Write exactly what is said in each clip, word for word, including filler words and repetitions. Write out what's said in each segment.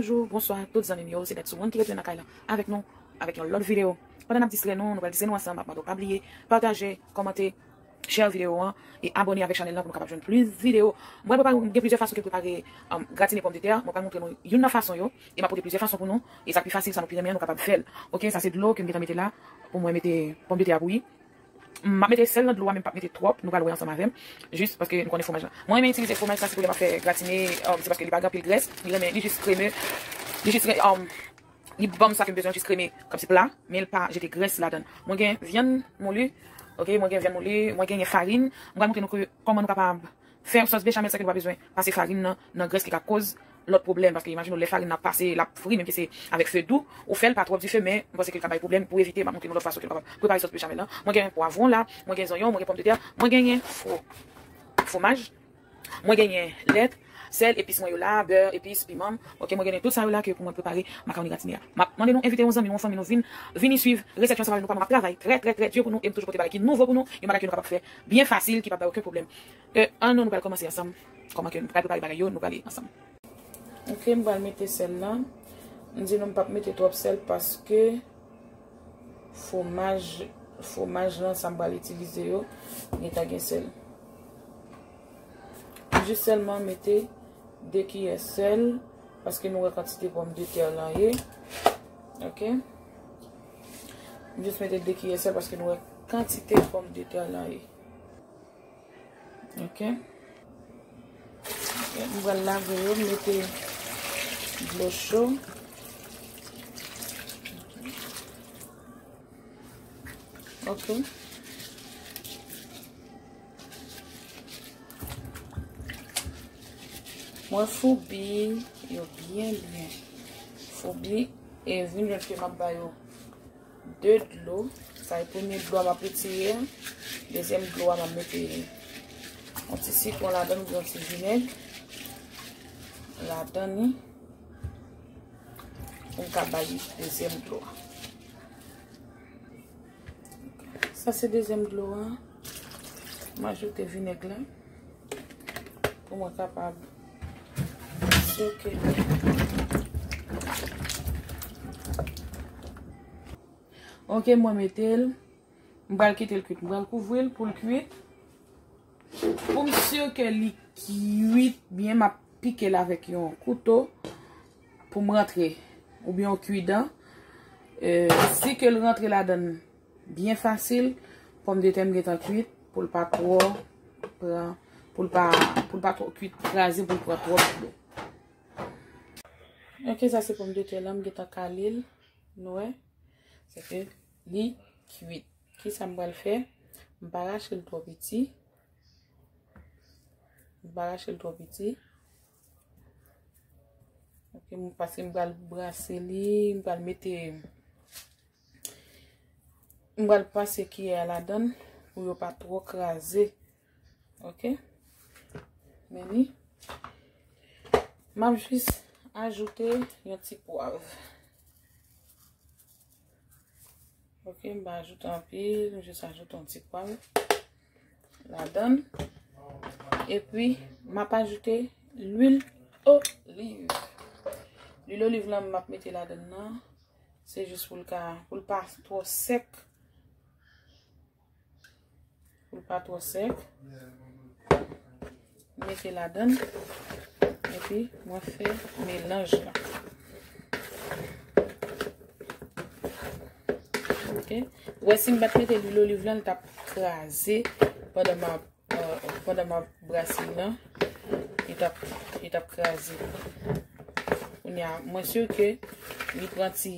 Bonjou, bonswa tout zanmi m yo, se Bèt Soumoun ki retounen nan kay la avèk nou, avèk yon lòt videyo. Pandan n ap distrè nou, nou pral distrè nou ansanm, m ap mande w pa bliye pataje, kòmante, share videyo an e abòne avèk chanèl lan pou nou kapab jwenn plis videyo. Mwen prepare, gen plizyè fason ke m prepare um, gratine pòmdetè. Mwen pral montre nou youn nan fason yo e m ap pote plizyè fason pou nou. E sa k pi fasil, sa nou pi renmen an, nou kapab fè l. Oke, sa se dlo ke m gentan mete la pou mwen mete pòmdetè a bouyi. M ap mete sèl nan dlo a, men m p ap mete twòp. Nou pral wè ansanm avè m. Jis paske nou konnen fwomaj la. Mwen renmen itilize fwomaj la, se pou lè m ap fè gratine, um, se paske li pa gen anpil grès. Li renmen, li jis kreme. Li jis, um, li ban m sa ke m bezwen, jis kreme kòmsi pla, men l pa jete grès ladan l. Mwen gen vyann mouli, oke, mwen gen vyann mouli, mwen genyen farin. Mwen pral montre nou ke, kòman nou kapab fè yon sòs bechamel san ke nou pa bezwen pase farin nan, nan grès ki ka koz lòt pwoblèm. Paske imajine w, lè farin nan pase, l ap fri, menm ke se avèk fe dou, ou fè l pa twòp dife, men m panse ke l ka bay pwoblèm. Pou evite, m ap montre nou lòt fason ke nou kapab prepare sòs bechamel lan. Mwen gen pwavwon la, mwen gen zonyon, mwen gen pòmdetè, mwen genyen fwo-, fwomaj. Mwen genyen lèt, sèl, epis mwen yo la, bè, epis, piman m. Oke, mwen genyen tout sa yo la ke pou mwen prepare makawoni gratine a. M ap mande nou envite yon zanmi nou, yon fanmi nou vin, vini swiv resèt yo ansanm avèk nou, paske m ap travay trè, trè, trè di pou nou e m toujou pote bagay ki nouvo pou nou e yon bagay ke nou kapab fè byen fasil, ki p ap ba yo okenn pwoblèm. E ann nou, nou pral kòmanse ansanm. Kòman ke nou pral prepare bagay yo, nou prale ansanm. Oke, m pral mete sèl la. M di nou m p ap mete twòp sèl paske fwomaj, fwomaj lan, sa m pral itilize yo, gentan gen sèl. Jis sèlman mete de kiyè sèl, paske nou wè kantite pòmdetè lan ye. Oke. M jis mete de kiyè sèl paske nou wè kantite pòmdetè lan ye. Oke. M pral lave yo, mete dlo cho. Oke. Mwen foubi yo byen, byen. Foubi e vin jwenn ke m ap ba yo de dlo. Sa e premye dlo a m ap retire a. Dezyèm dlo a m ap mete yon ti sitwon ladan l oubyen yon ti vinèg ladan li pou m ka bay dezyèm dlo a. Sa se dezyèm dlo a. M ajoute vinèg la pou mwen kapab sirkile. Oke, mwen mete l. M pral kite l kwit. M pral kouvri l pou l kwit. Pou m si ke li kwit byen, m ap pike l avèk yon kouto pou m rantre, oubyen yon kwidan. E, si ke l rantre ladan l byen fasil, pòmdetè m gentan kwit pou l pa twò pran, pou l pa, pou l pa twò kwit, kraze, pou l pran twòp dlo. Oke, sa se pòmdetè la, m gentan kale l, nou wè. Se ke li kwit. Kisa m pral fè? M pa rache l twò piti. M pa rache l twò piti. Oke, m pase, m pral brase li, m pral mete, m pral pase kiyè a ladan l pou yo pa twò kraze. Oke? Men li. M ap jis ajoute yon ti pwav. Oke, m pa ajoute anpil, m jis ajoute yon ti pwav ladan l. Epi, m ap ajoute lwil oliv. Lwil oliv lan m ap mete ladan l nan, se jis pou l ka, pou l pa twò sèk. Pou l pa twò sèk. Mete ladan l. Epi, mwen fè melanj la. Oke. Ou wè, si m pa t mete lwil oliv lan, l t ap kraze pandan m ap, euh, pandan m ap brase l lan. Li t ap, li t ap kraze. Kounye a, mwen si ke li pran ti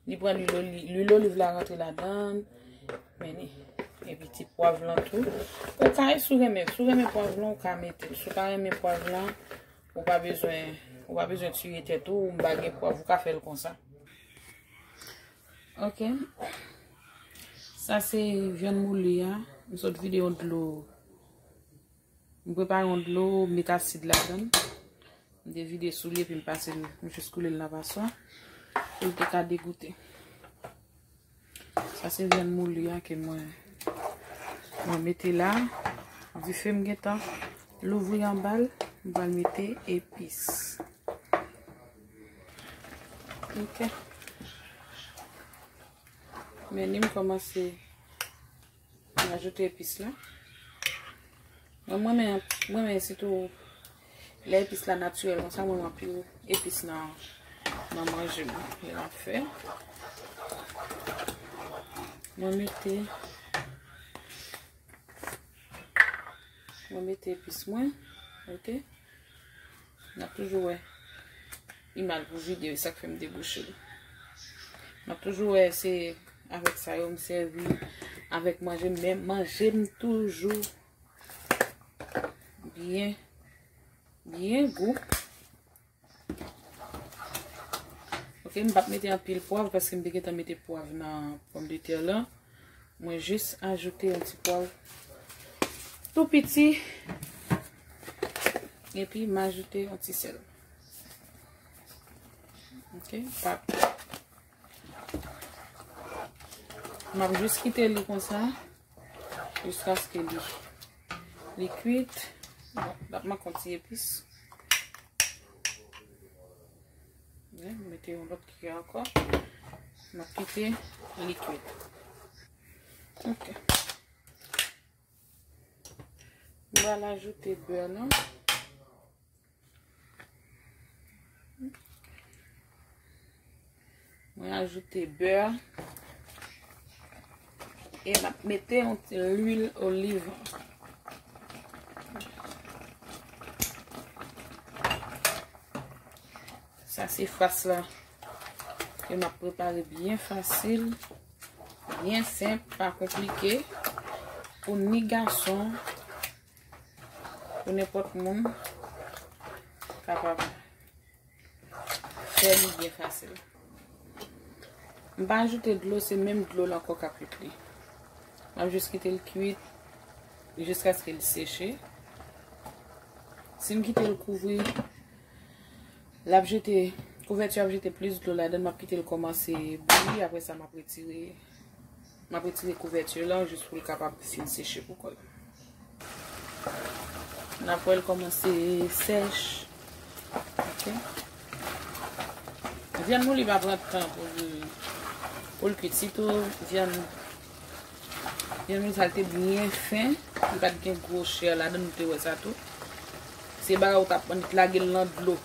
Li pran lwil oli-, lwil oliv la rantre ladan l. Men li. Epi ti pwav lan tou. Ou ka, si w renmen, si w renmen pwav lan, ou ka mete l. Si w pa renmen pwav lan, ou pa bezwen, ou pa bezwen tiye tèt ou, ou m pa gen pwav, ou ka fè l konsa. Oke. Sa se vyann mouli a. M sot vide yon dlo. M prepare yon dlo, m met asid ladan l. M te vide sou li epi m pase l, m jis koule l nan paswa pou l te ka degoute. Sa se vyann mouli a ke mwen, mwen mete la. Dife m gentan louvri anba l. M pral mete epis. Ok. Men ni m kòmanse ajoute epis la. Mwen, mwen renmen, mwen renmen sitou lè epis la natirèl konsa, mwen renmen anpil epis nan, nan manje m, lè m ap fè. Mwen mete, mwen mete epis mwen, ok? N ap toujou wè imaj pou videyo, e sa k fè m debouche l. N ap toujou wè se avèk sa yo m sèvi avèk manje m, men manje m toujou byen, byen gou. Ok, m p ap mete anpil pwav paske m te gentan mete pwav nan pòmdetè lan. Mwen jis ajoute yon ti pwav tou piti. Epi m ajoute yon ti sèl. Ok, pa. M ap jis kite li konsa jiskaske li, li kwit. Bon, l ap manke yon ti epis. Wi, m mete yon lòt kiyè ankò. M ap kite li kwit. Ok. M pral ajoute bè lan. Mwen ajoute bè. E m ap mete yon ti lwil oliv. Sa se fas la ke m ap prepare byen fasil, byen senp, pa konplike, pou ni gason, pou nenpòt moun kapab fè li byen fasil. M pa ajoute dlo, se menm dlo la ankò k ap kwit li. M ap jis kite l kwit jiskaske l seche. Si m kite l kouvri, l ap jete, kouvèti a ap jete plis dlo ladan l, m ap kite l kòmanse bouyi, apre sa m ap retire, m ap retire kouvèti lan jis pou l kapab fin seche pou kò l. N ap wè l kòmanse sèch. Ok. Vyann mouli pa pran tan pou l, pou l kwit. Sitou vyann, vyann mouli sa l te byen fen. Li pa t gen gwo chè ladan l, nou te wè sa tou. Se bagay ou t ap annik lage l nan dlo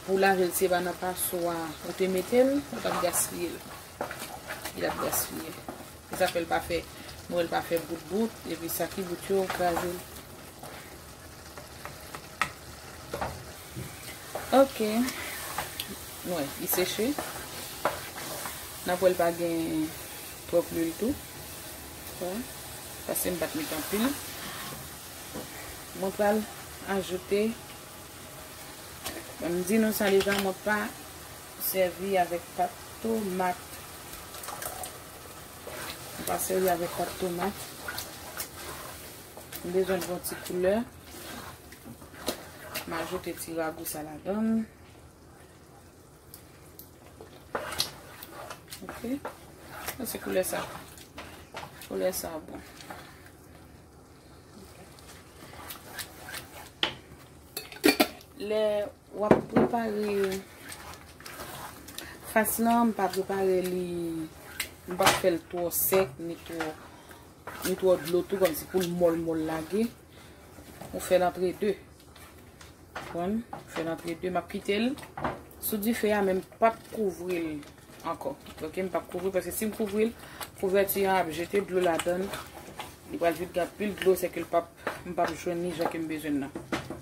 pou lave l, se pa nan paswa ou te mete l, ou t ap gaspiye l. Li t ap gaspiye. Se sa fè l pa fè, nou wè l pa fè bout bout, epi sa ki bout yo kraze l. Ok. Nou wè, li seche. N ap wè l pa gen twòp lwil tou. Bon, paske m pa t met anpil. Mwen pral ajoute, m di nou sa deja, mwen pa sèvi avèk pat tomat. M pa sèvi avèk pat tomat. M bezwen l yon ti koulè. M ajoute ti ragou sa ladan l. Ok. Sa se koulè sa. Koulè sa bon. Lè w ap prepare fas lan, m pa prepare li, m pa fè l twò sèk, ni twò, ni twò dlo tou, kòmsi pou l mòl mòl lage. Ou fè l antre de. Konprann? Fè l antre de, m ap kite l sou dife a, men m p ap kouvri l ankò. Ok, m p ap kouvri, paske si m kouvri l, kouvèti an ap jete dlo ladan l. Li pral vin gen anpil dlo, sèke l p ap, m p ap jwenn li jan ke m bezwen l nan.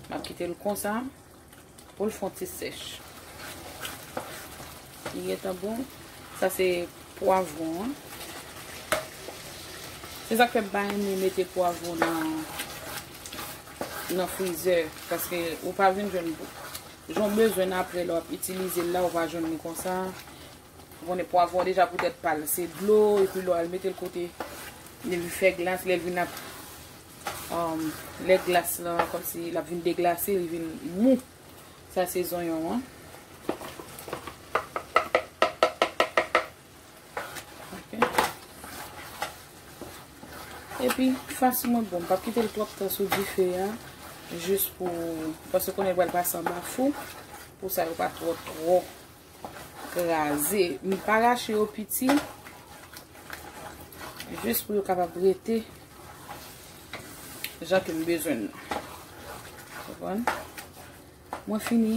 M ap kite l konsa pou l fè yon ti sèch. Li gentan bon. Sa se pwavwon an. Se sa k fè m pa renmen mete pwavwon nan, nan frizè, paske ou pa vin jwenn jan w bezwen l apre lè w ap itilize l la, ou pa jwenn li konsa. Ou konnen pwavwon deja poutèt pa l se dlo, epi lè w al mete l kote li vin fè glas, lè l vin ap, um, lè glas lan, kòmsi l ap vin deglase, li vin mou. Sa se zonyon an. Ok. Epi, fas mwen bon, m p ap kite l twòp tan sou dife a. Jis pou, paske konnen l pral pase anba fou, pou sa yo pa twò, twò kraze. M pa rache yo piti, jis pou yo kapab rete jan ke m bezwen l nan. Konprann? Mwen fini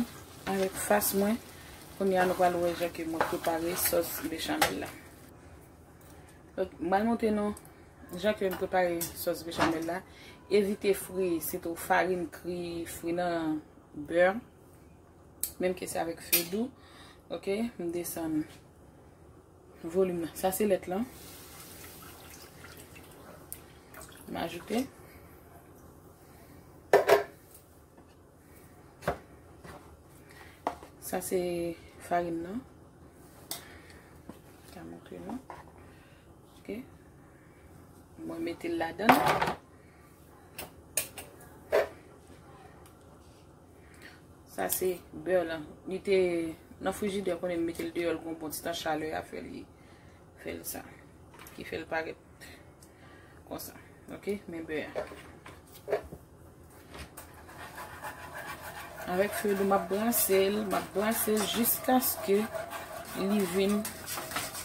avèk fas mwen. Kounye a, nou pral wè jan ke mwen prepare sòs bechamel la. Ok, mwen montre nou jan ke m prepare sòs bechamel la. Evite fri, sitou farin kri, fri nan bè. Menm ke se avèk fedou. Ok, m desann volim nan. Sa se lèt lan. M ajoute. Sa se farin nan. Ka montre nou. Ok. Mwen mete l ladan. Sa se bè lan. Li te nan frijidè, konnen m mete l deyò, l gon bon ti tan chalè a fè li, fè l sa. Ki fè l parèt konsa. Ok, men bè a. Avèk fedou, m ap brase l, m ap brase l jiskaske li vin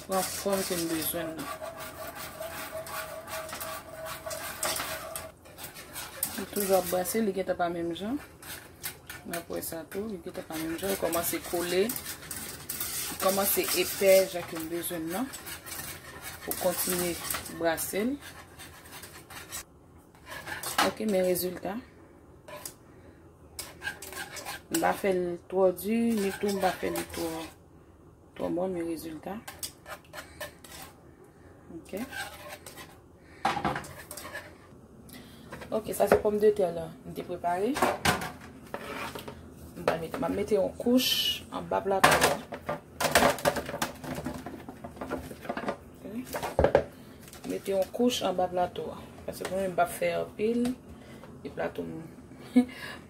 pran fòm ke m bezwen l nan. M toujou ap brase, li gentan pa menm jan. N ap wè sa tou, li gentan pa menm jan, li kòmanse kole, li kòmanse epè jan ke m bezwen l nan, pou kontinye brase l. Ok, men rezilta. M pa fè l twò di, ni tou m pa fè li twò, twò mòn, men rezilta. Ok. Ok, sa se pòmdetè lan m te prepare. M pral mete, m ap mete yon kouch anba plato a. Ok. Mete yon kouch anba plato a. Paske pou mwen, m p ap fè anpil. E plato m,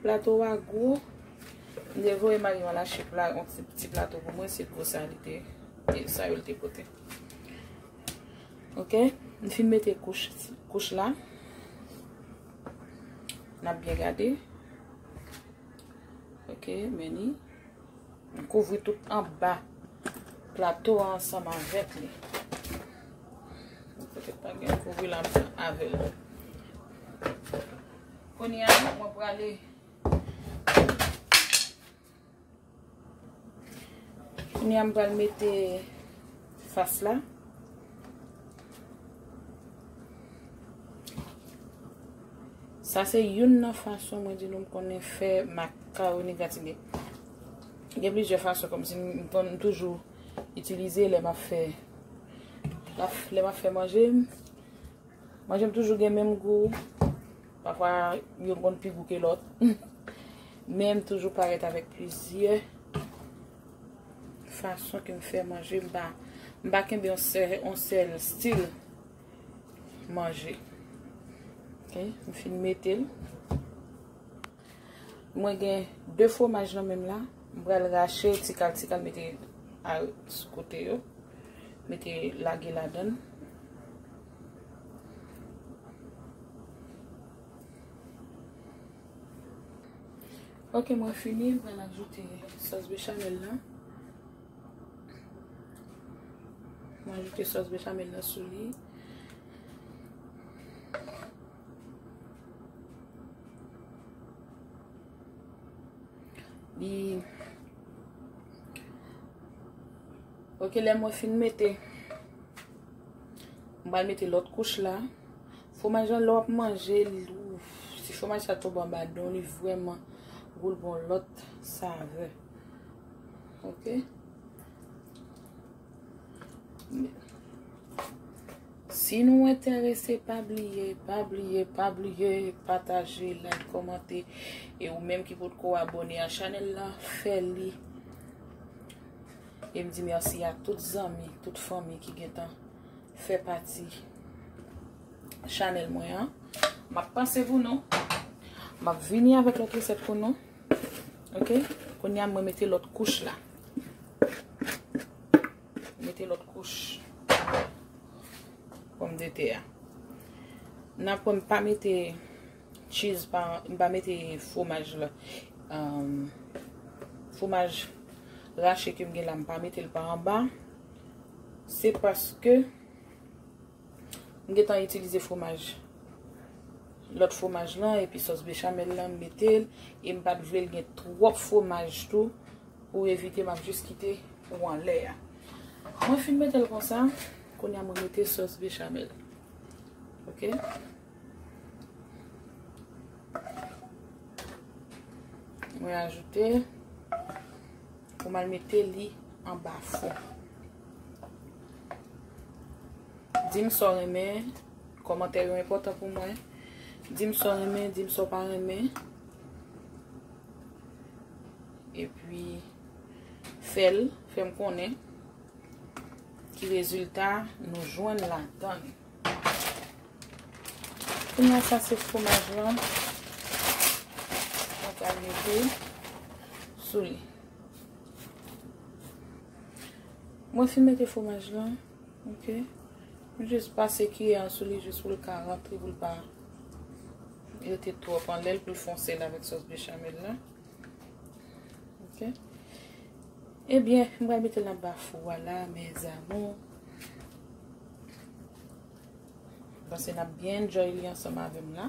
plato a gwo. M te voye mari m al achte pla, yon ti, ti plato pou mwen, se gwo sa li te, e sa yo l te pote. Ok, m fin mete kouch, kouch la. N ap byen gade. Ok, men ni. M kouvri tout anba plato a ansanm avèk li. Poutèt pa gen kouvri l ansanm avè l. Kounye a, mwen prale. Kounye a, m pral mete fas la. Sa se youn nan fason mwen di nou m konnen fè makawoni gratine. Gen plizyè fason, kòmsi m, m konn toujou itilize lè m ap fè, lè m ap fè manje m. Manje m toujou gen menm gou. Pafwa, youn konn pi gou ke lòt. Men m toujou parèt avèk plizyè fason ke m fè manje. M pa, m pa kenbe yon sèl, yon sèl stil manje. Ok, m fin mete l. Mwen gen de fwomaj nan men m la. M pral rache ti kal ti kal, mete a, sou kote yo. Mete, lage ladan l. Ok, mwen fini. M pral ajoute sòs bechamel lan. Mwen ajoute sòs bechamel lan sou li. Li, ok, lè mwen fin mete, m pral mete lòt kouch la. Fwomaj lan, lè w ap manje l, ou, si fwomaj sa tonbe anba dan w, li vrèman gou, l ba w lòt savè. Ok. Si nou enterese, pa bliye, pa bliye, pa bliye pataje, like, kòmante. E ou menm ki potko abòne a chanèl la, fè li. E m di mèsi a tout zanmi, tout fanmi ki gentan fè pati chanèl mwen an. M ap panse pou nou. M ap vini avèk lòt resèt pou nou. Ok? Kounye a, mwen mete lòt kouch la. Mete lòt kouch pòmdetè a. N ap wè m pa mete cheese pa, m pa mete fwomaj la, um, fwomaj rache ke m gen la, m pa mete l pa anba. Se paske m gentan itilize fwomaj, lòt fwomaj lan, epi sòs bechamel lan, m mete l, e m pa t vle l gen twòp fwomaj tou, pou evite, m ap jis kite pou anlè a. Mwen fin mete l konsa, kounye a mwen mete sòs bechamel. Ok? Mwen ajoute pou m al mete li anba fou. Di m sa w renmen, kòmantè yo enpòtan pou mwen. Di m sa w renmen, di m sa w pa renmen. Epi, fè l, fè m konnen ki rezilta nou jwenn ladan l. Kounye a sa se fwomaj lan. Mwen pral mete sou li. Mwen fin mete fwomaj lan. Ok. Mwen jis pase kiyè an sou li jis pou l ka rantre, pou l pa rete twòp anlè l, pou l fonse l avèk sòs bechamel la. Ok. Ebyen, m pral mete l anba fou a la, mes amours. Panse n ap byen enjoy li ansanm avè m la.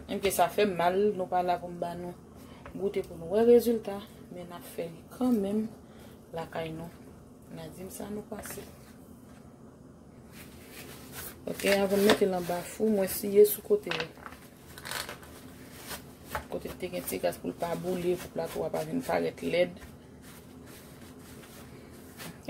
Menm ke sa fè m mal, nou pa la pou m ba nou goute pou nou wè rezilta, men n ap fè li kanmenm lakay nou. N a di m sa nou panse. Ok, anvan m mete l anba fou, mwen siye sou kote yo. Kote l te gen ti gras pou l pa boule, pou plato a pa vin parèt lèd. Ok.